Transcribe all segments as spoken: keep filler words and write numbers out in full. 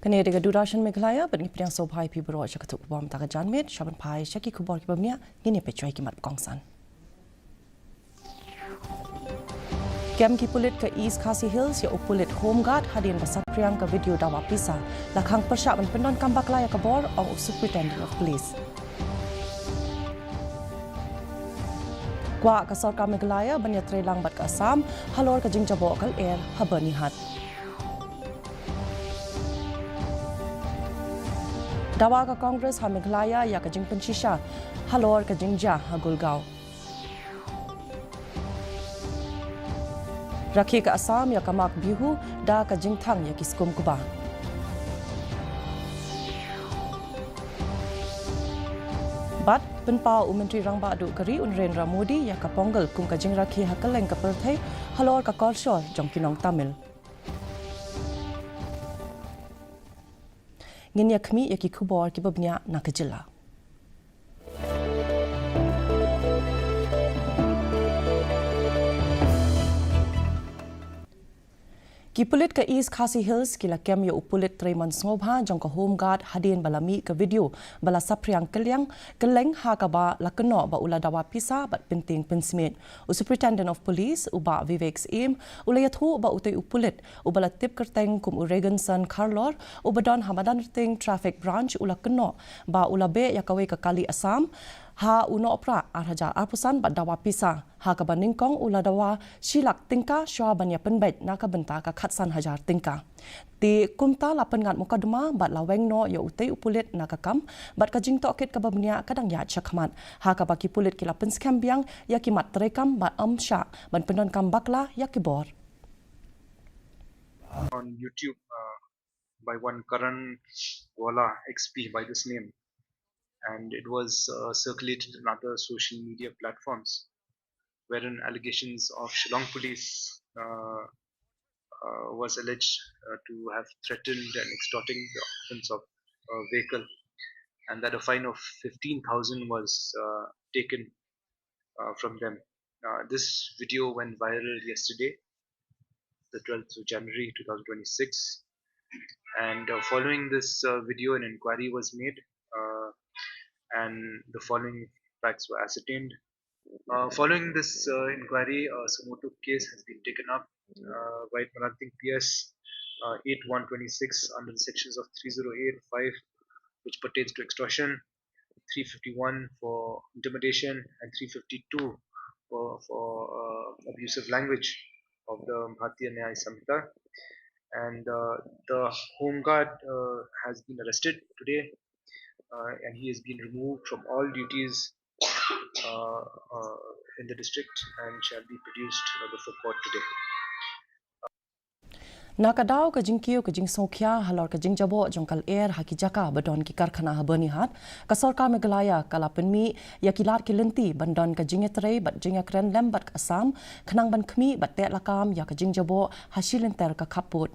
Kane dei ka Doordarshan Meghalaya, bad ngi pdiang sngewbha ïa phi baroh sha ka khubor mynta ka janmiet, sha ban phai sha ki khubor kiba bniah, ngin ïa peit shuwa ïa ki mat ba kongsan. Kem ki pulit ka East Khasi Hills ïa u pulit Home Guard hadien ba saphriang ka video dawa pisa. La khang pyrshah ban pyndonkam bakla ïa ka bor, ong u Superintendent of Police. Kwah ka sorkar Meghalaya ban ïatreilang bad ka Assam halor ka jingjaboh ka lyer ha Byrnihat. Dawa ka Congress ha Meghalaya ïa ka jingpynshisha halor ka jingjia ha Gulgaon. Rakhe ka Assam ïa ka Magh Bihu da ka jingthang ïa ki skum kuba. Bad pynpaw u Myntri Rangbah Duh ka ri u Narendra Modi ïa ka Pongal kum ka jingrakhe ha kylleng ka pyrthei halor ka kolshor jong ki nong Tamil. Ngin ïa khmih ïa ki khubor kiba bniah na ka jylla. Ki pulit ka East Khasi Hills ki la kem ïa u pulit trei mon sngewbha jong ka Home Guard hadien ba la mih ka video ba la saphriang kylleng, kylleng ha kaba la kynnoh ba u la dawa pisa bad pyntieng pynsmiej. U Superintendent of Police, u Bah Vivek Syiem, u la ïathuh ba utei u pulit uba la tip kyrteng kum u Reganson Kharlor, uba don ha Madanrting Traffic Branch, u la kynnoh ba u la beh ïa kawei ka kali Assam ha u Nohprah ar hajar arphew san bad dawa pisa, ha kaba nyngkong u la dawa shi lak tyngka shuwa ban ïa pynbeit na ka bynta ka khatsan hajar tyngka. Te kumta la pynngat mukotduma bad la weng noh ïa utei u pulit na ka kam, bad ka jingtohkit kaba bniah ka dang ïaid shakhmat, ha kaba ki pulit ki la pynskhem biang ïa ki mat treikam bad ym shah ban pyndonkam bakla ïa ki bor. On YouTube, uh, by one Karan Wala, X P by this name, and it was, uh, circulated on other social media platforms, wherein allegations of Shillong police, uh, uh, was alleged, uh, to have threatened and extorting the occupants of a vehicle, and that a fine of fifteen thousand was, uh, taken, uh, from them. Uh, this video went viral yesterday, the twelfth of January two thousand twenty-six, and, uh, following this, uh, video, an inquiry was made, uh, and the following facts were ascertained. Uh, following this, uh, inquiry, a suo motu case has been taken up, uh, by Madanrting P S, uh, eight one twenty-six under the sections of three zero eight five, which pertains to extortion, three fifty-one for intimidation, and three fifty-two for, for, uh, abusive language of the Bharatiya Nyaya Sanhita. And, uh, the Home Guard, uh, has been arrested today, uh, and he has been removed from all duties, uh, uh, in the district and shall be produced, uh, before court today. Na ka daw ka jingkiew ka jingsngewkhia halor ka jingjaboh jong ka lyer ha ki jaka ba don ki karkhana ha Byrnihat, ka sorkar Meghalaya ka la pynmih ïa ki lad ki lynti ban don ka jingïatrei bad jingïakren lem bad ka Assam, khnang ban khmih bad teh lakam ïa ka jingjaboh ha shi lynter ka khappud.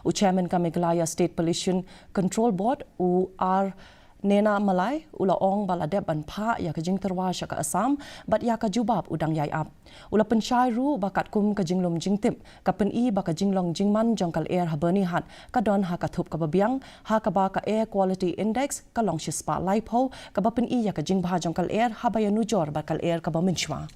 U Chairman ka Meghalaya State Pollution Control Board, u R Nena Malai, u la ong ba la dep ban phah ïa ka jingtyrwa sha ka Assam bad ïa ka jubab u dang ïai ap. U la pynshai ruh ba katkum ka jinglum jingtip, ka pyni ba ka jinglong jingman jong ka lyer ha Byrnihat ka don ha ka thup kaba biang, ha kaba ka Air Quality Index ka long shispah laiphew, kaba pyni ïa ka jingbha jong ka lyer haba ïanujor bad ka lyer kaba mynshuwa.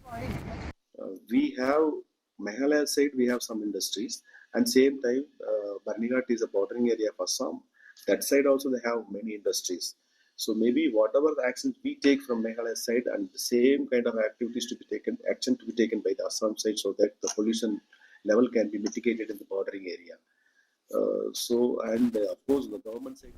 Uh, we have Meghalaya side, we have some industries, and same time, uh, Byrnihat is a bordering area of Assam. That side also they have many industries. So maybe whatever the actions we take from Meghalaya side, and the same kind of activities to be taken, action to be taken by the Assam side, so that the pollution level can be mitigated in the bordering area. Uh, so, and, uh, of course, the government side.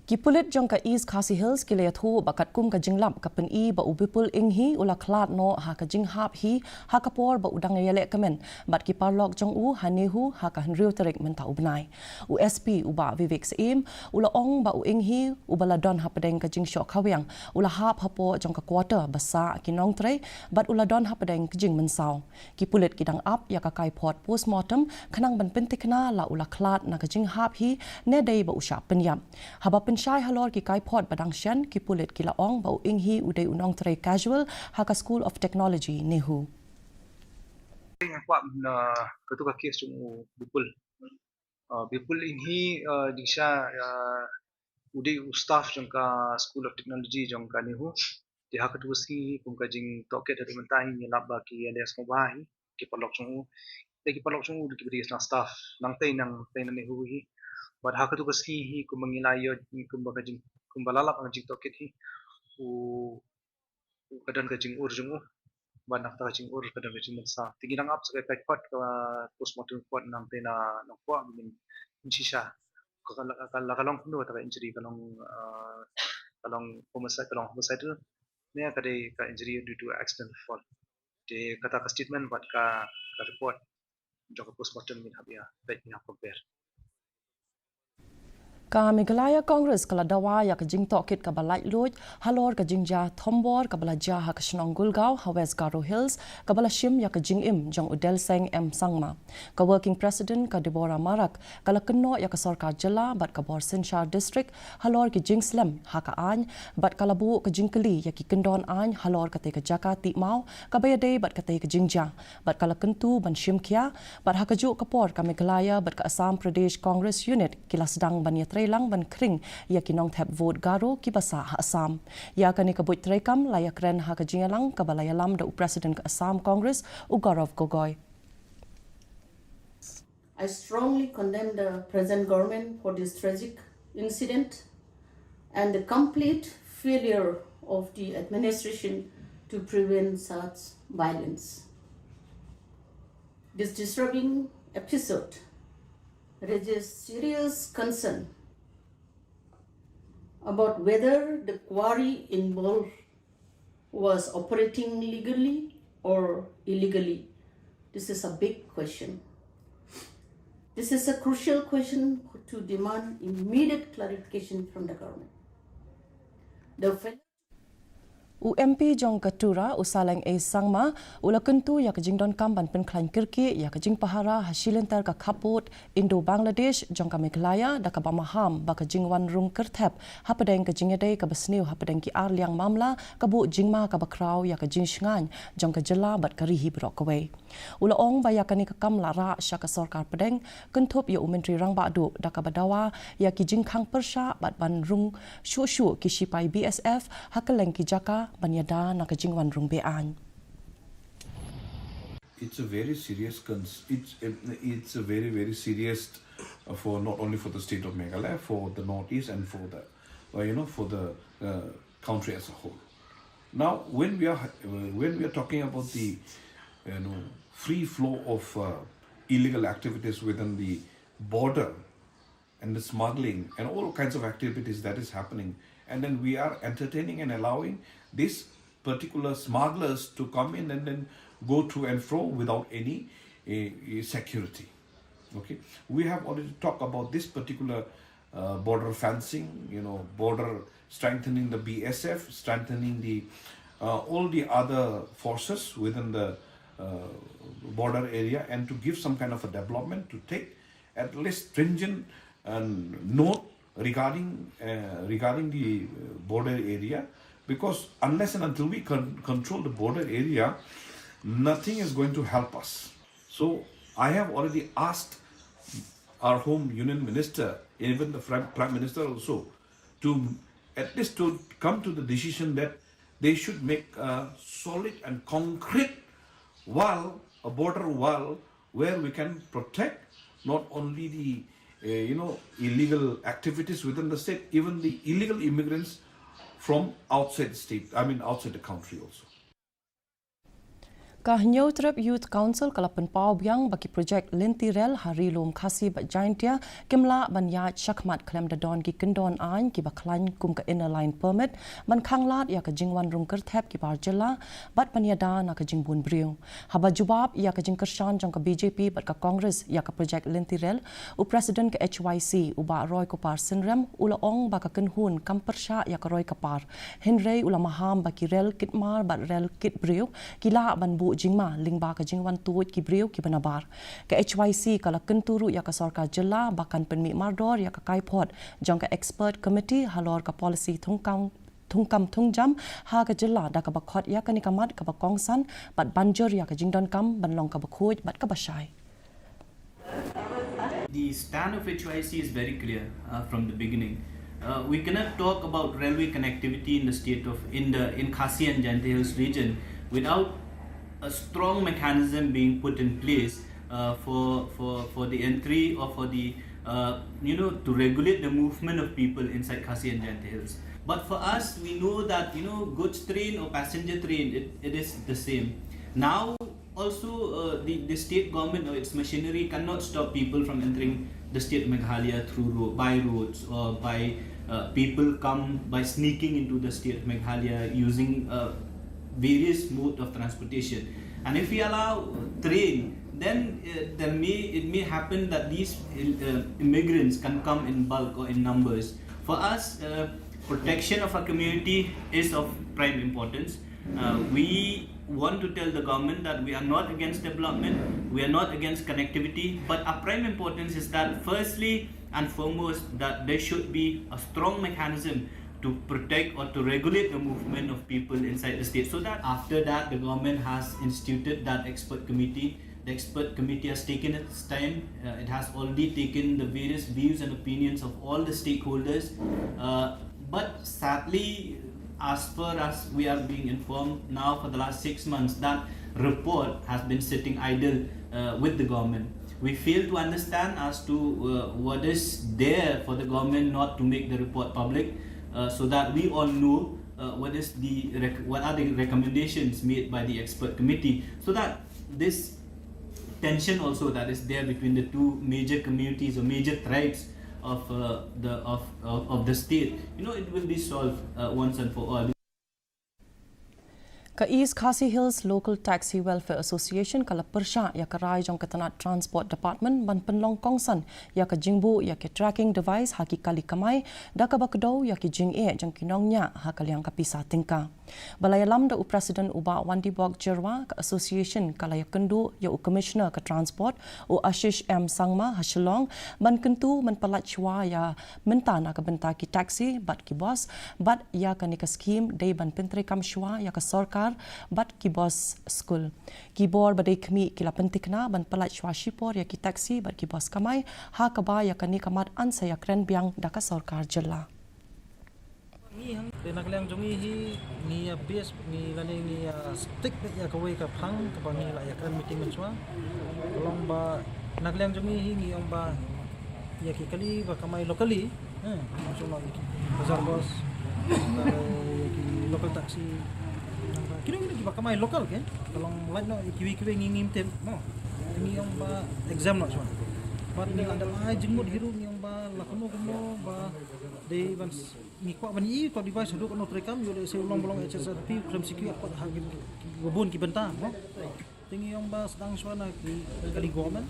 Ki pulit jong ka East Khasi Hills ki la ïathuh ba katkum ka jinglap ka pyni ba u Bipul Enghi u la khlad noh ha ka jinghap hi ha ka por ba u dang ïaleh kmen bad ki paralok jong u ha NEHU ha ka hynriew tarik mynta u bnai. U S P u Bah Vivek Syiem u la ong ba u Enghi uba la don hapdeng ka jingshoh khawiang u la hap hapoh jong ka quarter ba sah ki nongtrei bad u la don hapdeng ka jingmynsaw. Ki pulit ki dang ap ïa ka kaiphod postmortem khnang ban pynthikna la u la khlad na ka jinghap hi ne dei ba u shah pynïap. Haba pynshai halor ki kaiphod ba dang shen, ki pulit ki la ong ba u Enghi u dei u nongtrei casual ha ka School of Technology, NEHU. Nga kwah na katu ka case jong u Bipul. Uh, bepul ing hi, uh, dingsha, uh, u dei u staff jong ka School of Technology jong ka NEHU. Te ha katu ka sngi hi kum ka jingtohkit haduh mynta hi ngi lap ba ki ïaleh sngewbha hi ki paralok jong u. Te ki paralok jong u ki ba dei na staff nangtei nangtei na NEHU hi. Bad ha katu ka sngi hi kum ba ngi la ïoh kum ba ka jing kum ba la lap ka jingtohkit hi. U u ka don ka jingur jong u. Bad na kata ka jingur ka don ka jingmynsaw. Te ngi dang ap sa ka, ka report, ka postmortem report nangtei na Nongpoh, ngin shisha ka, ka, ka, ka long kumno kata ka injury, ka long, uh, ka long homicide, ka long homicide ne ka dei ka injury due to accidental fall. Te kata ka statement bad ka, ka report jong ka postmortem ngin hap ïa peit, ngin hap compare. Ka Meghalaya Congress ka la dawa ïa ka jingtohkit kaba laitluid halor ka jingjia thombor kaba la jia ha ka shnong Gulgaon ha West Garo Hills, kaba la shim ïa ka jingim jong u Delseng M Sangma. Ka Working President ka Deborah Marak ka la kynnoh ïa ka sorkar jylla bad ka bor synshar district halor ki jingslem ha ka aiñ, bad ka la buh ka jingkylli ïa ki kyndon aiñ halor katei ka jaka tih maw kaba ïadei bad katei ka jingjia, bad ka la kyntu ban shim khia. Bad ha kajuh ka por ka Meghalaya bad ka Assam Pradesh Congress Unit ki la sdang ban ïatreilang ban khring ïa ki nongthep vote Garo kiba sah ha Assam. Ïa kane ka buit treikam la ïakren ha ka jingïalang kaba la ïalam da u President ka Assam Congress, u Gaurav Gogoi. I strongly condemn the present government for this tragic incident and the complete failure of the administration to prevent such violence. This disturbing episode raises serious concern about whether the quarry involved was operating legally or illegally. This is a big question. This is a crucial question to demand immediate clarification from the government. The failure U MP jong ka Tura, u Saleng A Sangma, u la kyntu ïa ka jingdonkam ban pynkhlaiñ kyrkieh ïa ka jingpahara ha shilynter ka khappud Indo-Bangladesh jong ka Meghalaya da kaba maham ba ka jingwan rung kyrthep hapdeng ka jingïadei kaba sniew hapdeng ki ar liang mamla ka buh jingma kaba khraw ïa ka jingshngaiñ jong ka jylla bad ka ri hi baroh kawei. U la ong ba ïa kane ka kam la rah sha ka sorkar pdeng, kynthup ïa u Myntri Rangbah Duh da kaba dawa ïa ki jingkhang pyrshah bad ban rung shuh shuh ki shipai B S F ha kylleng ki jaka ban ïada na ka jingwan rung be-aiñ. It's a very serious cons-, it's, it's a very, very serious, uh, for, not only for the state of Meghalaya, for the Northeast and for the, uh, you know, for the, uh, country as a whole. Now, when we are, uh, when we are talking about the, you know, free flow of, uh, illegal activities within the border, and the smuggling and all kinds of activities that is happening. And then we are entertaining and allowing these particular smugglers to come in and then go to and fro without any, uh, security. Okay, we have already talked about this particular, uh, border fencing, you know, border strengthening the B S F, strengthening the, uh, all the other forces within the, uh, border area, and to give some kind of a development to take at least stringent, uh, note regarding, uh, regarding the, uh, border area, because unless and until we con-, control the border area, nothing is going to help us. So I have already asked our Home Union Minister, even the Prime, Prime Minister also, to at least to come to the decision that they should make a solid and concrete wall, a border wall, where we can protect not only the, uh, you know, illegal activities within the state, even the illegal immigrants from outside the state, I mean, outside the country also. Ka Hynñiewtrep Youth Council ka la pynpaw biang ba ki projek lynti rel ha Ri-lum Khasi bad Jaintia kim lah ban ïaid shakhmat khlem da don ki kyndon aiñ kiba khlaiñ kum ka Inner Line Permit ban khanglad ïa ka jingwan rung kyrthep ki bar jylla bad ban ïada na ka jingbun briew. Haba jubab ïa ka jingkyrshan jong ka B J P bad ka Congress ïa ka projek lynti rel, u President ka H Y C, u Bah Roy Kupar Synrem, u la ong ba ka kynhun kam pyrshah ïa ka roi ka par, hynrei u la maham ba ki rel kit mar bad rel kit briew ki lah ban buh jingma lyngba ka jingwan tuid ki briew kiba nabar. Ka H Y C ka la kyntu ruh ïa ka sorkar jylla ba kan pynmih mardor ïa ka kaiphod jong ka Expert Committee halor ka policy thungkam thungkam thungjam ha ka jylla da kaba khot ïa kane ka mat kaba kongsan bad ban jur ïa ka jingdonkam ban long kaba khuid bad kaba shai. The stand of H Y C is very clear uh, from the beginning. Uh, we cannot talk about railway connectivity in the state of in the in Khasi and Jaintia Hills region without a strong mechanism being put in place uh, for for for the entry or for the uh, you know to regulate the movement of people inside Khasi and Jaintia Hills. But for us, we know that you know goods train or passenger train, it, it is the same. Now also, uh, the, the state government or its machinery cannot stop people from entering the state of Meghalaya through road, by roads or by uh, people come by sneaking into the state of Meghalaya using uh, various mode of transportation. And if we allow train, then uh, there may it may happen that these uh, immigrants can come in bulk or in numbers. For us, uh, protection of our community is of prime importance. Uh, we want to tell the government that we are not against development, we are not against connectivity, but our prime importance is that firstly and foremost that there should be a strong mechanism to protect or to regulate the movement of people inside the state, so that after that the government has instituted that expert committee. The expert committee has taken its time. Uh, it has already taken the various views and opinions of all the stakeholders. Uh, but sadly, as far as we are being informed now for the last six months, that report has been sitting idle uh, with the government. We fail to understand as to uh, what is there for the government not to make the report public, uh, so that we all know uh, what is the rec- what are the recommendations made by the expert committee, so that this tension also that is there between the two major communities or major tribes of uh, the of, of of the state, you know, it will be solved uh, once and for all. Ka East Khasi Hills Local Taxi Welfare Association ka la pyrshah ïa ka rai jong ka tnat Transport Department ban pynlong kongsan ïa ka jingbuh ïa ki tracking device ha ki kali kamai, da kaba kdew ïa ki jingeh jong ki nongñiah ha ka liang ka pisa tyngka. Ba la ïalam da u President u Bah Wandibok Jyrwa, ka association ka la ïakynduh ïa u Commissioner ka Transport, u Ashish M Sangma ha Shillong, ban kyntu ban pyllait shuwa ïa mynta na ka bynta ki taxi bad ki bus, bad ïa kane ka skhim dei ban pyntreikam shuwa ïa ka sorkar bad ki bus skul. Ki bor ba dei khmih ki la pynthikna ban pyllait shuwa shipor ïa ki taxi bad ki bus kamai, ha kaba ïa kane ka mat yn sa ïakren biang da ka sorkar jylla. Ngi hang, te na ka liang jong ngi hi, ngi ïa base, ngi lane ngi ïa stick beit ïa kawei ka phang kaba ngi la ïakren meeting mynshuwa. Ka long ba na ka liang jong ngi hi ngi ong ba ïa ki kali ba kamai locally, eh, mynshuwa ïa ki bazar boss, ïa ki local taxi, kino kino kiba kamai local ke, ka long lait noh ïa kiwei kiwei ngi ngim tip mo. Ngi ong ba exempt noh shuwa. Bad ngi la dep ai jingmut hi ruh, ngi ong ba la kumno kumno ba dei ban ngi kwah ban ïohi to device haduh katno treikam, ïoh lehse u long ba long H S R P, u khlem secure pat ha ki, ki, ki, ba bun ki bynta mo. Te ngi ong ba sdang shuwa na ki kali government.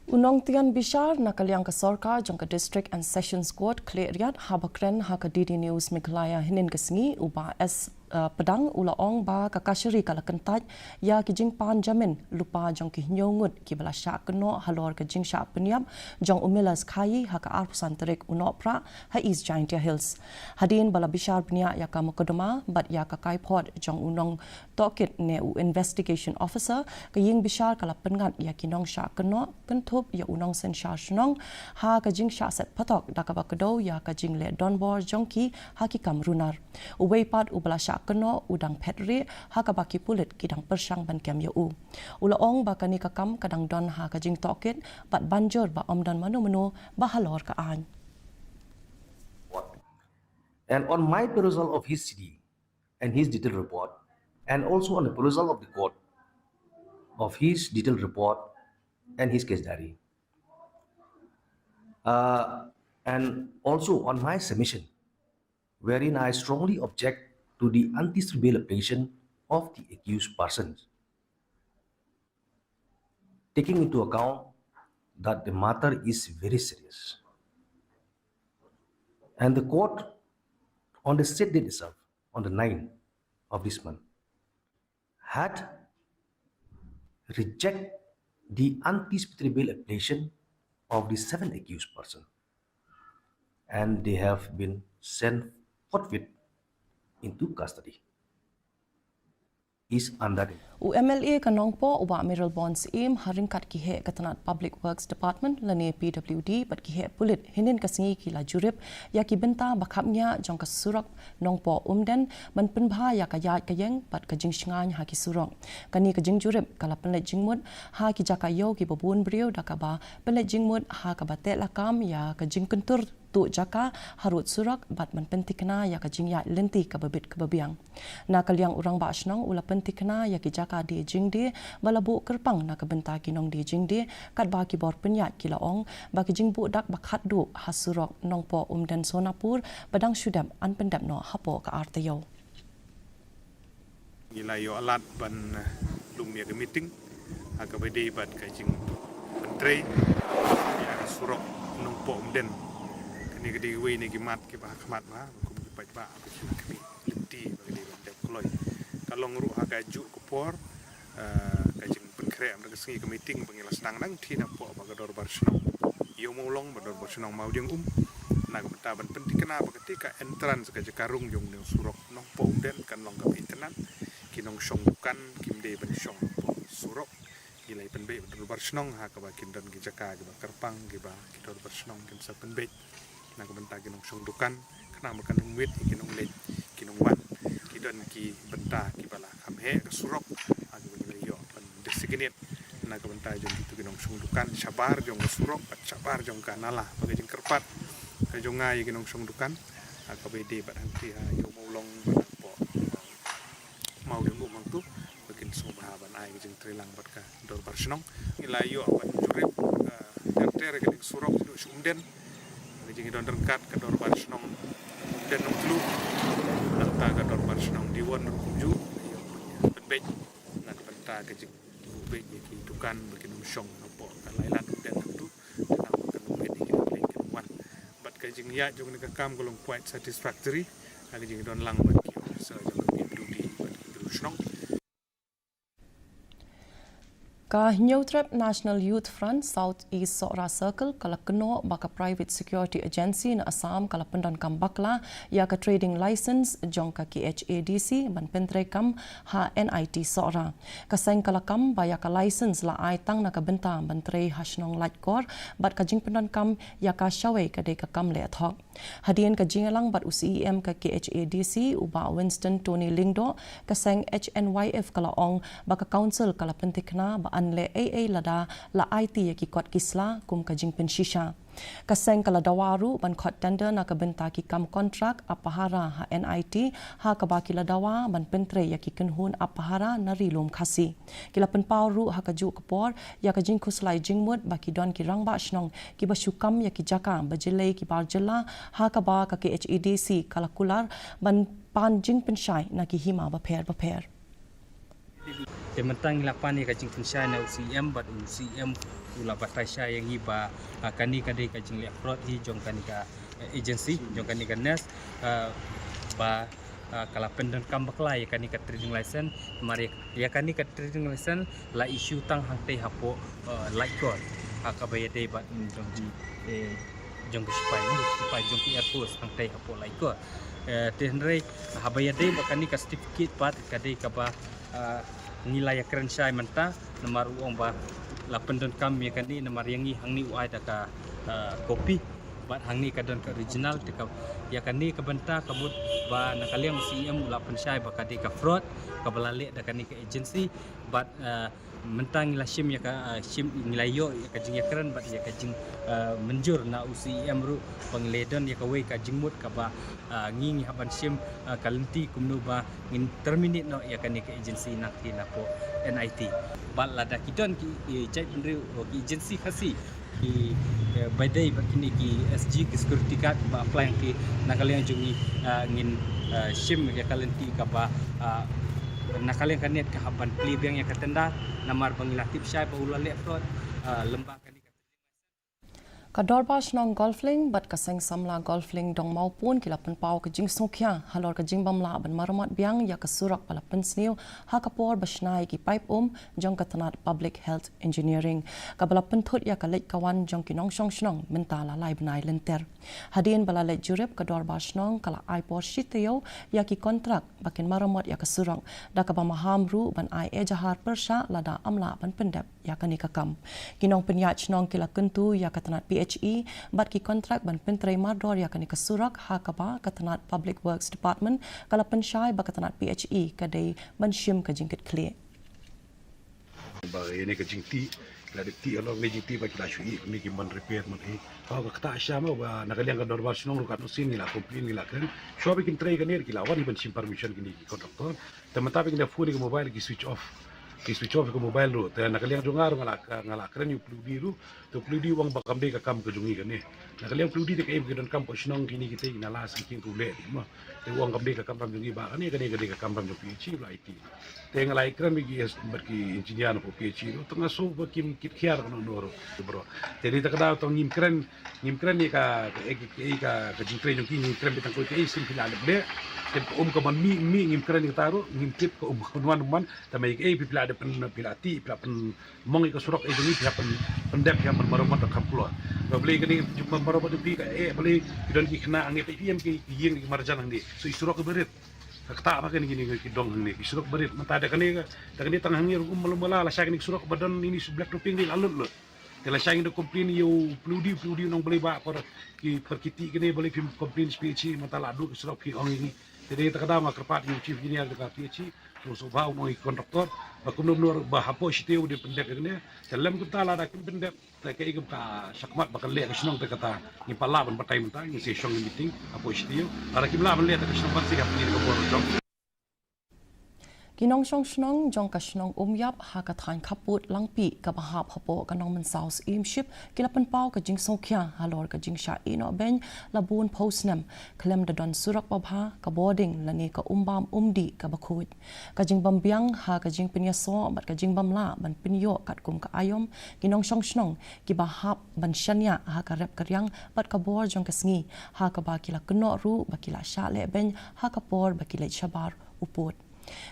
U nongtian bishar na ka liang ka sorkar jong ka District and Sessions Court Khliehriat, haba kren ha ka D D News Meghalaya hynnin ka sngi, u Bah S uh, Pdeng, u la ong ba ka kashari ka la kyntait ïa ki jingpan jamin lypa jong ki hynñiew ngut kiba la shah kynnoh halor ka jingshah pynïap jong u Millers Khaïi ha ka arphew san tarik u Nohprah ha East Jaintia Hills. Hadien ba la bishar bniah ïa ka mukotduma bad ïa ka kaiphod jong u nongtohkit ne u investigation officer, ka ïing bishar ka la pynngat ïa ki nongshah kynnoh kynthup ïa u nongsynshar shnong ha ka jingshah set patok da kaba kdew ïa ka jingleh donbor jong ki ha ki kam runar. Uwei pat uba la shah kynnoh u dang phet rieh, ha kaba ki pulit ki dang pyrshang ban kem ïa u. U la ong ba kane ka kam ka dang don ha ka jingtohkit bad ban jur ba ym don mano mano ba halor ka aiñ. And on my perusal of his C D and his detailed report, and also on the perusal of the court of his detailed report and his case diary, uh, and also on my submission, wherein I strongly object to the anticipatory bail application of the accused persons, taking into account that the matter is very serious. And the court, on the said date itself, on the ninth of this month, had rejected the anticipatory bail application of the seven accused persons, and they have been sent forthwith into custody. is under it. U M L A ka Nongpoh, u Bah Mayralborn Syiem, ha ryngkat ki heh ka tnat Public Works Department lane P W D bad ki heh pulit hynnin ka sngi ki la jurip ïa ki bynta ba khapngiah jong ka surok Nongpoh Umden ban pynbha ïa ka ïaid ka ïeng bad ka jingshngaiñ ha ki surok. Kane ka jingjurip ka la pynleit jingmut ha ki jaka ïew kiba bun briew da kaba pynleit jingmut ha kaba teh lakam ïa ka jingkyntur tuh jaka harud surok bad ban pynthikna ïa ka jingïaid lynti kaba bit kaba biang. Na ka liang u Rangbah Shnong u la pynthikna ïa ki jaka die jingdie ba la buh kyrpang na ka bynta ki nongdie jingdie, katba ki bor pynïaid ki la ong ba ki jingbuh dak ba khatduh ha surok Nongpoh Umden Sonapur ba dang shu dep yn pyndep noh hapoh ka ar taïew. Ngi la ïoh lad ban, eh, lum ïa ka meeting ha kaba dei bad ka jingpyntrei ïa ka surok Nongpoh Umden. Kane ka dei kawei na ki mat kiba ha khmat ba kum ki paidbah ba ki la khmih lynti ba ka dei ban dep kloi. Ka long ruh ha kajuh ka por, eh, ka jingpynkhreh mynta ka sngi ka meeting ba ngi la sdang nangthie napoh ba ka Dorbar Shnong Ïew Mawlong bad Dorbar Shnong Mawdiangum na ka bynta ban pynthikna ba kata ka entrance ka jaka rung jong une u surok Nongpoh Umden kan long kaba itynnad. Ki nongshong dukan kim dei ban shong hapoh surok. Ngi la pynbeit bad Dorbar Shnong ha kaba kin don ki jaka kiba kyrpang kiba ki Dorbar Shnong kin sa pynbeit na ka bynta ki nongshong dukan khnang ba kan ym wit ïa ki nongleit ki nongwan. Ki don ki bynta kiba la kham heh ka surok ha kaba ngi la ïoh ban designate na ka bynta jong kito ki nongshong dukan shabar jong ka surok bad shabar jong ka nala. Ba ka jingkyrpad ka jong nga ïa ki nongshong dukan ha kaba ïadei bad hangtei ha Ïew Mawlong bad hapoh Mawdiangum hangto ba kin sngewbha ban ai ka jingtreilang bad ka Dorbar Shnong. Ngi la ïoh ban jurip, eh, ter ter ka dei ka surok sha Umden. Ka jingdon ryngkat ka Dorbar Shnong Umden Nongtluh, nangta ka Dorbar Shnong Diwon ruh kumjuh ïoh pynbeit na ka bynta ka jingbuh beit ïa ki dukan ba ki nongshong hapoh ka Lailan Umden hangto. Khnang ba kan ym wit ïa ki nongleit ki nongwan. Bad ka jingïaid jong kane ka kam ka long quite satisfactory ha ka jingdon lang bad ki officer jong ka P W D bad ki briew shnong. Ka Hynñiewtrep National Youth Front South East Sohra Circle ka la kynnoh ba ka Private Security Agency na Assam ka la pyndonkam bakla ïa ka trading license jong ka K H A D C ban pyntreikam ha N I T Sohra. Ka seng ka la kam ba ïa ka license la ai tang na ka bynta ban trei ha shnong Laitkor bad ka jingpyndonkam ïa ka shawei ka dei ka kam leh thok. Hadien ka jingïalang bad u C E M ka K H A D C u Bah Winston Tony Lyngdoh, ka seng H N Y F ka la ong ba ka Council ka la pynthikna ba yn leh ei ei lada la aiti ïa ki kot ki sla kum ka jingpynshisha. Ka seng ka la dawa ruh ban khot tender na ka bynta ki kam kontrak ap pahara ha N I T ha kaba ki la dawa ban pyntrei ïa ki kynhun ap pahara na Ri Lum Khasi. Ki la pynpaw ruh ha kajuh ka por ïa ka jingkhuslai jingmut ba ki don ki rangbah shnong kiba shu kam ïa ki jaka ba jyllei ki bar jylla ha kaba ka K H A D C ka la kular ban pan jingpynshai na ki hima bapher bapher. Te mynta ngi la pan ïa ka jingpynshai na u C E M bad u C E M u la batai shai ïa ngi ba, ah, kane ka dei ka jingleh fraud hi jong kane ka, eh, agency, jong kane ka nest, ah, ba, ah, ka la pyndonkam bakla ïa kane ka trading license. Namar ïa, ïa kane ka trading license la issue tang hangtei hapoh, eh, Laitkor ha kaba ïadei bad, mm, jong ki, eh, jong ki sipai, no, sipai jong ki Air Force hangtei hapoh Laitkor. Eh, te hynrei haba ïadei bad kane ka certificate pat ka dei kaba, ah, ngi la ïakren shai mynta, namar u ong ba la pyndonkam ïa kane namar ïa ngi hangne u ai da ka, ah, copy bad hangne ka don ka original. Te ka ïa kane ka bynta ka mut ba na ka liang u C E M u la pynshai ba ka dei ka fraud kaba la leh da kane ka agency bad, ah, mynta ngi la shim ïa ka, ah, shim ngi la ïoh ïa ka jingïakren bad ïa ka jing, ah, mynjur na u C E M ruh ba ngi la don ïa kawei ka jingmut kaba, ah, ngi ngi hap ban shim, ah, ka lynti kumno ba ngin terminate noh ïa kane ka agency na ki napoh N I T. Bad lada ki don ki, eh, jaitbynriew, oh, ki agency Khasi ki, eh, ba dei bad kine ki S G ki security guard ba apply ki na ka liang jong ngi, ah, ngin, ah, shim ïa ka lynti kaba, ah, na ka liang ka net ka hap ban plie biang ïa ka tender namar ba ngi la tip shai ba u la leh fraud, ah, lymba kane ka Ka Dorbar Shnong Golflink bad ka Seng Samla Golflink Dongmawpun ki la pynpaw ka jingsngewkhia halor ka jingbym lah ban maramot biang ïa ka surok ba la pynsniew ha ka por ba shna ïa ki paip um jong ka tnat Public Health Engineering, kaba la pynthut ïa ka leit ka wan jong ki nongshong shnong mynta la lai bnai lynter. Hadien ba la leit jurip, ka Dorbar Shnong ka la ai por shi taïew ïa ki kontrak ba kin maramot ïa ka surok, da kaba maham ruh ban ai ejahar pyrshah lada ym lah ban pyndep ïa kane ka kam. Ki nongpynïaid shnong ki la kyntu ïa ka tnat P H E bad ki kontrak ban pyntrei mardor ïa kane ka surok, ha kaba ka tnat Public Works Department ka la pynshai ba ka tnat P H E ka dei ban shim ka jingkitkhlieh. Ba ïa ne ka jingtih, ki la dep tih halor ne jingtih ba ki la shu ïeh ne ki man repair man hi. Ha ka kata sha ma ba na ka liang ka Dorbar Shnong ruh katno sien ngi la complain, ngi la kren. Shuwa ba kin trei kane ki la wan ban shim permission kine ki contractor. Te mynta ba kin da phone ki mobile ki switch off. Ki switch off ki mobile ruh. Te na ka liang jong nga ruh nga la, nga la kren ïa u P W D ruh. Te u P W D u ong ba kam dei ka kam ka jong ngi kane. Na ka liang P W D te ka em ki donkam ka shnong kine kita ki na la sngewkhia ka u leh di mo. Te u ong kam dei ka kamram jong ngi ba kane, kane ka dei ka kamram jong P H E ba la aiti. Te nga la ïakren bad ki, bad ki engineer na P H E ruh. Te nga sngew ba kim kit khiar kano kano ruh, bro. Te dei ta ka daw tang ngim kren, ngim kren ïa ka, ka, ka, ka, ka jingtrei jong ki, ngim kren beit tang kawei ka ei sien phi la dep leh. Te um ka ban mih, mih ngim kren ïa kata ruh, ngim tip ka um ka ban wan, wan. Te ma ïa ka ei phi, phi la dep pyn, phi la tih, phi la pynmong ïa ka surok ei jong ngi, phi la pyn, pyndep, phi la pynmaramot da kham kloi. Ba balei kane jingmaramot jong phi ka eh, balei ki don ki khynnah hangne, phi em ki, ki ïing ki marjan hangne. So i surok ba rit. Ka kata ba kane kine ki dong hangne, ki surok ba rit. Mynta da kane ka, da kane tang hangne ruh um malu mala, lashai kane ki surok ba don ine i black topping ri la lut lut. Te lashai ngi da complain ïa u P W D, P W D u ong balei ba por ki, por ki tih kane balei phim complain sha P H E, mynta la duh ki surok phi ong ïa ngi. Te dei ta ka daw nga kyrpad ïa u chief engineer jong ka P H E, u sngewbha u ong ïa ki contractor ba kumno kumno ba hapoh shi taïew u dei pyndep ïa kane. Te lym kumta lada kim pyndep, te kaei kam ka shakhmat ba kan leh ka shnong, te kata ngi pat lah ban batai mynta, ngi sa shong meeting hapoh shi taïew. Lada kim lah ban leh, te ka shnong pat sa ïa ka pynïaid ka bor jong. Ki nongshong shnong jong ka shnong Umïap ha ka thaiñ Khappud Langpih kaba hap hapoh ka Nongmynsaw Syiemship ki la pynpaw ka jingsngewkhia halor ka jingshah ïehnoh beiñ la bun phew snem, khlem da don surok babha, ka bording lane ka umbam umdih kaba khuid. Ka jingbym biang ha ka jingpynïasoh bad ka jingbym lah ban pynïoh katkum ka aïom, ki nongshong shnong kiba hap ban shaniah ha ka rep ka riang bad ka bor jong ka sngi, ha kaba ki la kynnoh ruh ba ki la shah leh beiñ ha ka por ba ki leit shabar u pud.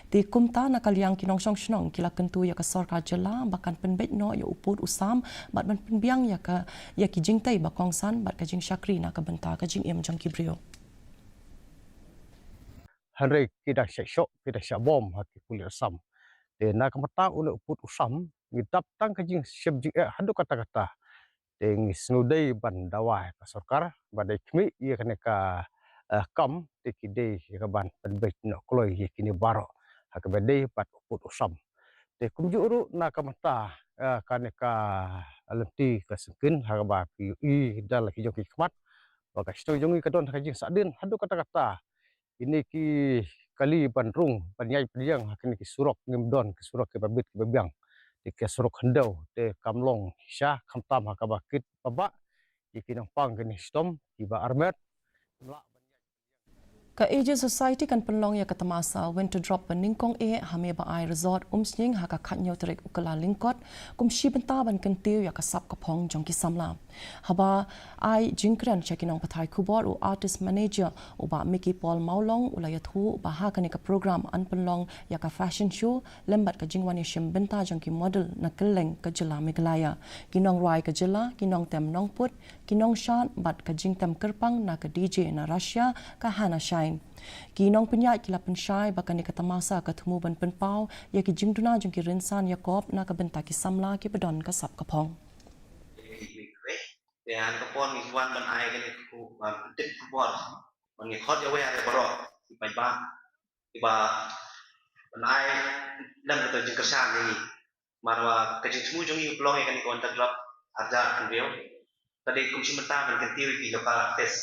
Te kumta na ka liang ki nongshong shnong ki la kyntu ïa ka sorkar jylla ba kan pynbeit noh ïa u pud u sam bad ban pynbiang ïa ka, ïa ki jingtei ba kongsan bad ka jingshakri na ka bynta ka jingim jong ki briew. Hynrei ki dang shah shoh, ki dang shah bom ha ki pulit Assam. Te na ka bynta une u pud u sam, ngi dap tang ka jingshim jingeh haduh katta katta. Te ngi sngewdei ban dawa ïa ka sorkar ba dei khmih ïa kane ka, eh, kam, te ki dei ïa ka ban pynbeit noh kloi ïa kine baroh ha kaba dei bad u pud u sam. Te kumjuh ruh na ka bynta, eh, kane ka lynti ka syngkien ha kaba phi ïohi da la ki jong ki khmat ba ka shnong jong ngi ka don ha ka jingsahdien haduh katta katta. Kine ki kali ban rung ban ïaid pdiang ha kine ki surok ngim don ki surok kiba bit kiba biang. Te ki surok khyndew te kam long sha khamtam ha kaba kit ba bah ïa ki nongpang kine shitom kiba armet. Ka Aegis Society kan pynlong ïa ka tamasa Winter Drop ba nyngkong eh ha Mebaai Resort Umsning ha ka khatñiew tarik u Kyllalyngkot, kum shi bynta ban kyntiew ïa ka sap ka phong jong ki samla. Haba ai jingkren sha ki nongpathai khubor u Artist Manager u Bah Mickey Paul Mawlong u la ïathuh ba ha kane ka program yn pynlong ïa ka fashion show lem bad ka jingwan ïashim bynta jong ki model na kylleng ka jylla Meghalaya, ki nongrwai ka jylla, ki nongtem nongput, ki nongshad bad ka jingtem kyrpang na ka D J na Russia ka Hannah Shine. Ki nongpynïaid ki la pynshai ba kane ka tamasa ka thmu ban pynpaw ïa ki jingduna jong ki rynsan ïakop na ka bynta ki samla kiba don ka sap ka phong. Te hynda ka por ngi wan ban ai kane ka, ban pyntip khubor, ban ngi khot ïa wei ïa baroh ki paidbah kiba ban ai lem kata jingkyrshan ïa ngi. Namar ba ka jingthmu jong ngi u pynlong ïa kane ka Winter Drop arja kan view. Ka dei kum shi bynta ban kyntiew ïa ki local artist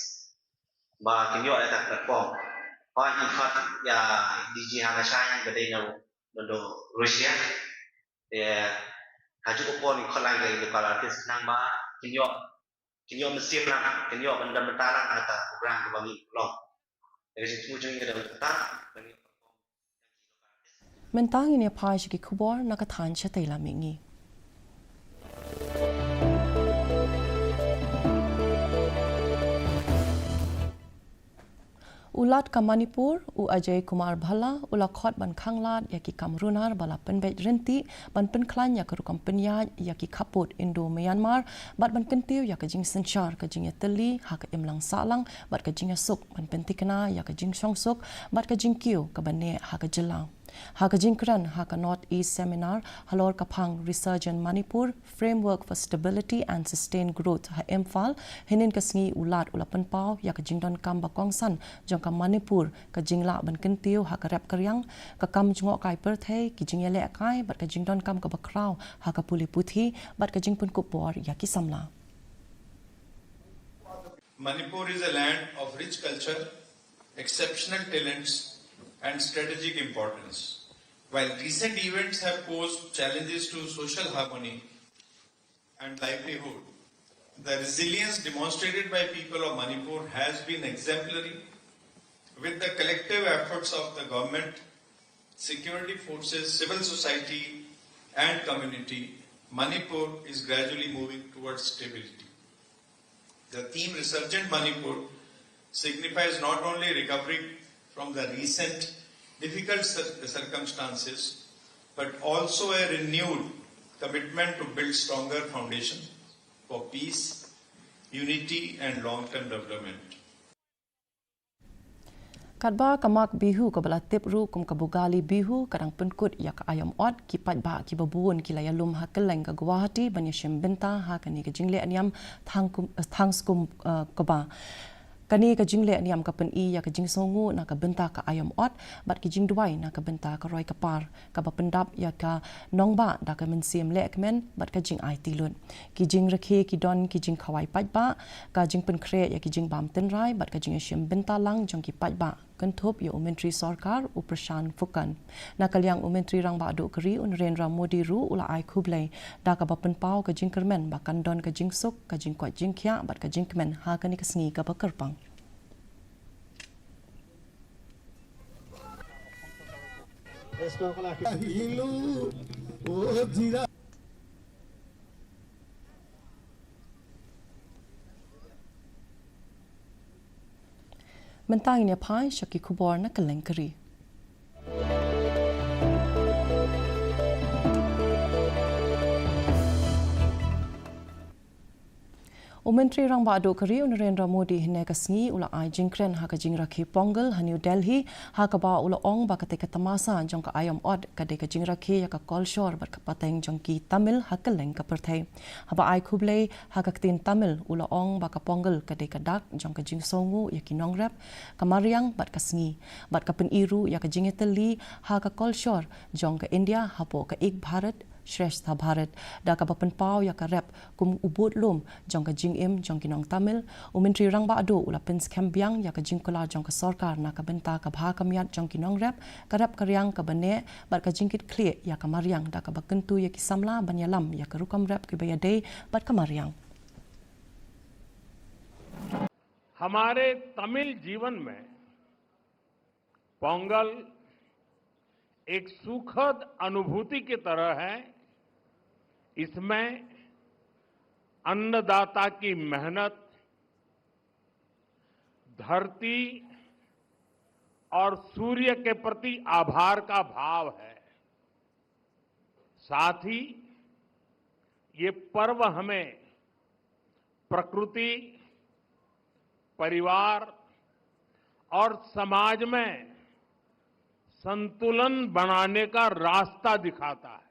ba kin ïoh ïa ka platform. Hooid ngi khot ïa D J Hannah Shine ba dei na, na Russia. Te ha juh ka por ngi khot lang ïa ki local artist khnang ba kin ïoh, kin ïoh mynsiem lang, kin ïoh ban don bynta lang ha ka program kaba ngi pynlong. Te ka jingthmu jong ngi ka dei ban don bynta. Mynta ngin ïa phai sha ki khubor na ka thaiñ shatei lam mihngi. U Lat ka Manipur, u Ajay Kumar Bhalla, u la khot ban khanglad ïa ki kam runar ba la pynbeit ryntih, ban pynkhlaiñ ïa ka rukom pynïaid ïa ki khappud Indo-Myanmar, bad ban kyntiew ïa ka jingsynshar, ka jingïatylli ha ka imlang sahlang, bad ka jingïasuk, ban pyntikna ïa ka jingshongsuk bad ka jingkiew kaba neh ha ka jylla. Ha ka jingkren ha ka North East Seminar halor ka phang Resurgent Manipur, Framework for Stability and Sustained Growth ha Imphal, hynnin ka sngi, u Lat u la pynpaw ïa ka jingdonkam ba kongsan jong ka Manipur, ka jinglah ban kyntiew ha ka rep ka riang, ka kam jngohkai pyrthei, ki jingïalehkai bad ka jingdonkam kaba khraw ha ka pule puthi bad ka jingpynkup bor ïa ki samla. Manipur is a land of rich culture, exceptional talents, and strategic importance. While recent events have posed challenges to social harmony and livelihood, the resilience demonstrated by people of Manipur has been exemplary. With the collective efforts of the government, security forces, civil society, and community, Manipur is gradually moving towards stability. The theme Resurgent Manipur signifies not only recovery from the recent difficult cir- circumstances, but also a renewed commitment to build stronger foundation for peace, unity, and long-term development. Katba ka Magh Bihu kaba la tip ruh kum ka Bhogali Bihu ka dang pynkut ïa ka aïom ot, ki paidbah kiba bun ki la ïalum ha kylleng ka Guwahati ban ïashim bynta ha kane ka jingleh niam thang kum, eh, thang skum, eh, kaba. Kane ka jingleh niam ka pyni ïa ka jingsngewnguh na ka bynta ka aïom ot bad ki jingduwai na ka bynta ka roi ka par, kaba pyndap ïa ka nongbah da ka mynsiem lehkmen bad ka jingaiti lut. Ki jingrakhe ki don ki jingkhawai paidbah, ka jingpynkhreh ïa ki jingbam tynrai bad ka jingïashim bynta lang jong ki paidbah, kynthup ïa u Myntri Sorkar, u Prashant Phukan. Na ka liang u Myntri Rangbah Duh ka Ri, u Narendra Modi ruh u la ai khublei da kaba pynpaw ka jingkyrmen ba kan don ka jingsuk, ka jingkoit jingkhiah bad ka jingkmen ha kane ka sngi kaba kyrpang. Mynta ngin ïa phai sha ki khubor na kylleng ka ri. U Myntri Rangbah Duh ka Ri, u Narendra Modi, hynne ka sngi u la ai jingkren ha ka jingrakhe Pongal ha New Delhi, ha kaba u la ong ba katei ka tamasa jong ka aïom ot ka dei ka jingrakhe ïa ka kolshor bad ka pateng jong ki Tamil ha kylleng ka pyrthei. Haba ai khublei ha ka ktien Tamil, u la ong ba ka Pongal ka dei ka dak jong ka jingsngewnguh ïa ki nongrep, ka mariang bad ka sngi, bad ka pyni ruh ïa ka jingïatylli ha ka kolshor jong ka India hapoh ka Ek Bharat Shreshtha Bharat. Da kaba pynpaw ïa ka rep kum u budlum jong ka jingim jong ki nong Tamil, u Myntri Rangbah Duh u la pynskhem biang ïa ka jingkular jong ka sorkar na ka bynta ka bha ka miat jong ki nongrep, ka rep ka riang kaba neh bad ka jingkitkhlieh ïa ka mariang, da kaba kyntu ïa ki samla ban ïalam ïa ka rukom rep kiba ïadei bad ka mariang. हमारे तमिल जीवन में पोंगल एक सुखद अनुभूति की तरह है। इसमें अन्नदाता की मेहनत, धरती और सूर्य के प्रति आभार का भाव है। साथ ही ये पर्व हमें प्रकृति, परिवार और समाज में संतुलन बनाने का रास्ता दिखाता है।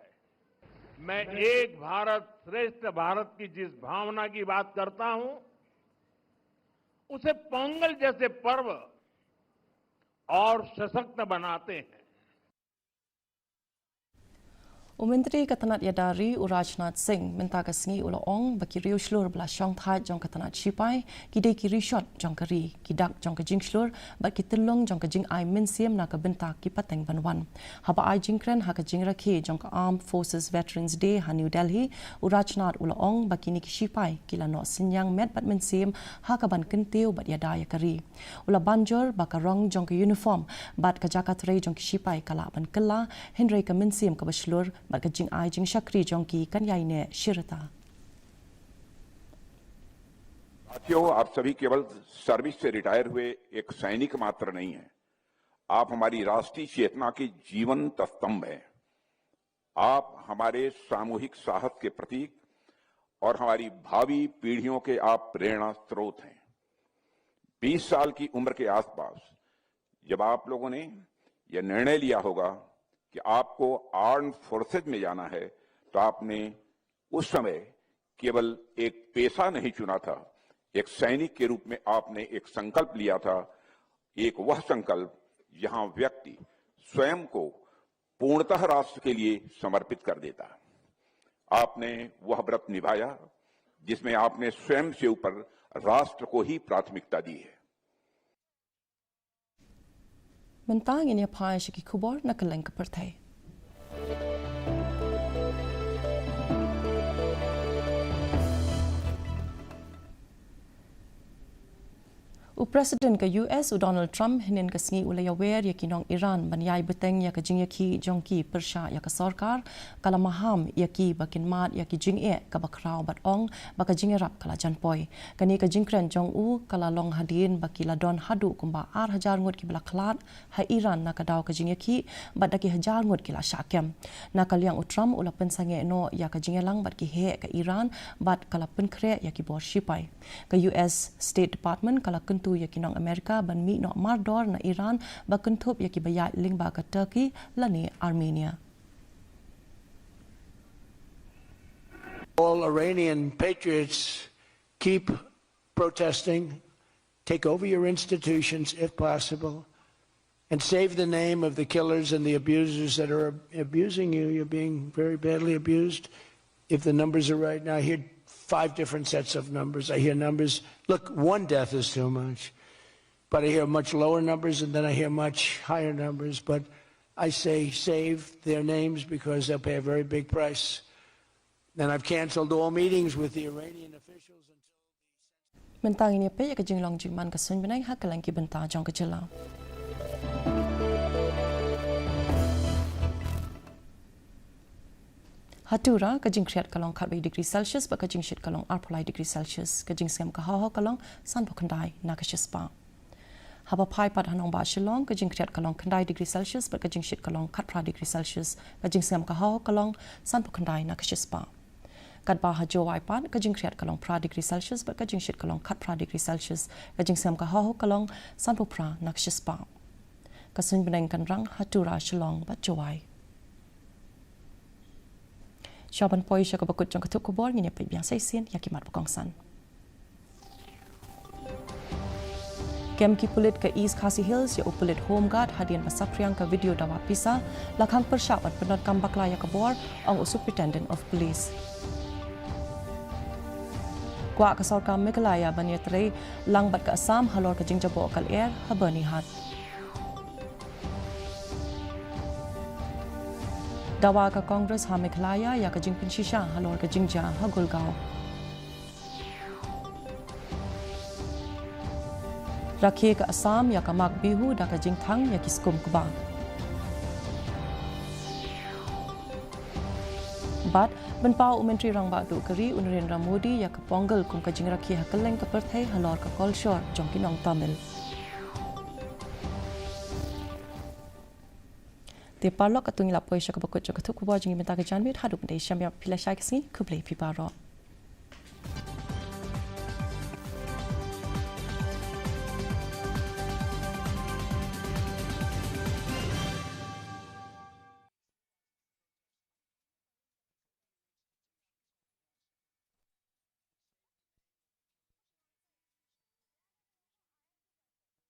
मैं एक भारत श्रेष्ठ भारत की जिस भावना की बात करता हूं, उसे पोंगल जैसे पर्व और सशक्त बनाते हैं। U Myntri ka tnat ïada ri, u Rajnath Singh, mynta ka sngi u la ong ba ki riewshlur ba la shongthait jong ka tnat shipai ki dei ki rishot jong ka ri, ki dak jong ka jingshlur bad ki tyllong jong ka jingai mynsiem na ka bynta ki pateng ban wan. Haba ai jingkren ha ka jingrakhe jong ka Armed Forces Veterans Day ha New Delhi, u Rajnath u la ong ba kine ki shipai ki la noh synñiang met bad mynsiem ha kaban kyntiew bad ïada ïa ka ri. U la ban jur ba ka rong jong ka uniform bad ka jaka trei jong ki shipai ka lah ban kylla, hynrei ka mynsiem kaba shlur bad ka jingai jingshakri jong ki kan ïaineh shirta. साथियों, आप सभी केवल सर्विस से रिटायर हुए एक सैनिक मात्र नहीं हैं, आप हमारी राष्ट्रीय चेतना के जीवंत स्तंभ हैं। आप हमारे सामूहिक साहस के प्रतीक और हमारी भावी पीढ़ियों के आप प्रेरणा स्रोत हैं। बीस साल की उम्र के आसपास जब आप लोगों ने यह निर्णय लिया होगा कि आपको आर्म्ड फोर्सेज में जाना है, तो आपने उस समय केवल एक पेशा नहीं चुना था, एक सैनिक के रूप में आपने एक संकल्प लिया था, एक वह संकल्प जहां व्यक्ति स्वयं को पूर्णतः राष्ट्र के लिए समर्पित कर देता। आपने वह व्रत निभाया जिसमें आपने स्वयं से ऊपर राष्ट्र को ही प्राथमिकता दी है। Mynta ngin ïa phai sha ki khubor na kylleng ka pyrthei. U President ka U S u Donald Trump hynnin ka sngi u la ïawer ïa ki nong Iran ban ïai bteng ïa ka jingïakhih jong ki pyrshah ïa ka sorkar, ka la maham ïa ki ba kin mad ïa ki jingeh kaba khraw bad ong ba ka jingïarap ka la jan poi. Kane ka jingkren jong u ka la long hadien ba ki la don haduh kumba ar hajar ngut kiba la khlad ha Iran na ka daw ka jingïakhih bad da ki hajar ngut ki la shah kem. Na ka liang u Trump u la pynsangeh noh ïa ka jingïalang bad ki heh ka Iran bad ka la pynkhreh ïa ki bor shipai. Ka U S State Department ka la kyntu ïa ki nong Amerika ban mih noh mardor na Iran ba kynthup ïa kiba ïaid lyngba ka Turkey lane Armenia. All Iranian patriots, keep protesting, take over your institutions if possible, and save the name of the killers and the abusers that are abusing you. You're being very badly abused. If the numbers are right now, I hear five different sets of numbers. I hear numbers, look, one death is too much, but I hear much lower numbers, and then I hear much higher numbers. But I say save their names because they'll pay a very big price. And I've canceled all meetings with the Iranian officials until Mynta ngin ïa peit ïa ka jinglong jingman ka suiñ bneng ha kylleng ki bynta jong ka jylla. Ha Tura, ka jingkhriat ka long khatwei degree Celsius bad ka jingshit ka long arphew lai degree Celsius. Ka jingsngem ka haw haw ka long sanphew khyndai na ka shispah. Haba phai pat ha nongbah Shillong, ka jingkhriat ka long khyndai degree Celsius bad ka jingshit ka long khatphra degree Celsius. Ka jingsngem ka haw haw ka long sanphew khyndai na ka shispah. Katba ha Jowai pat, ka jingkhriat ka long phra degree Celsius bad ka jingshit ka long khatphra degree Celsius. Ka jingsngem ka haw haw ka long sanphew phra na ka shispah. Ka suiñ bneng kan rang ha Tura, Shillong bad Jowai. Shuwa ban poi sha kaba kut jong ka thup khubor, ngin ïa peit biang sa shisien ïa ki mat ba kongsan. Kem ki pulit ka East Khasi Hills ïa u pulit Home Guard hadien ba saphriang ka video dawa pisa, la khang pyrshah ban pyndonkam bakla ïa ka bor, ong u Superintendent of Police. Kwah ka sorkar Meghalaya ban ïatrei lang bad ka Assam halor ka jingjaboh ka lyer ha Byrnihat. Dawa ka Congress ha Meghalaya ïa ka jingpynshisha halor ka jingjia ha Gurgaon. Rakhe ka Assam ïa ka Magh Bihu da ka jingthang ïa ki skum kba. Bad pynpaw u Myntri Rangbah Duh ka ri u Narendra Modi ïa ka Pongal kum ka jingrakhe ha kylleng ka pyrthei halor ka kolshor jong ki nong Tamil. Te paralok, katto ngi la poi sha kaba kut jong ka thup khubor jong ngi mynta ka janmiet, haduh ban da ïashem ïa phi lashai ka sngi, khublei phi baroh.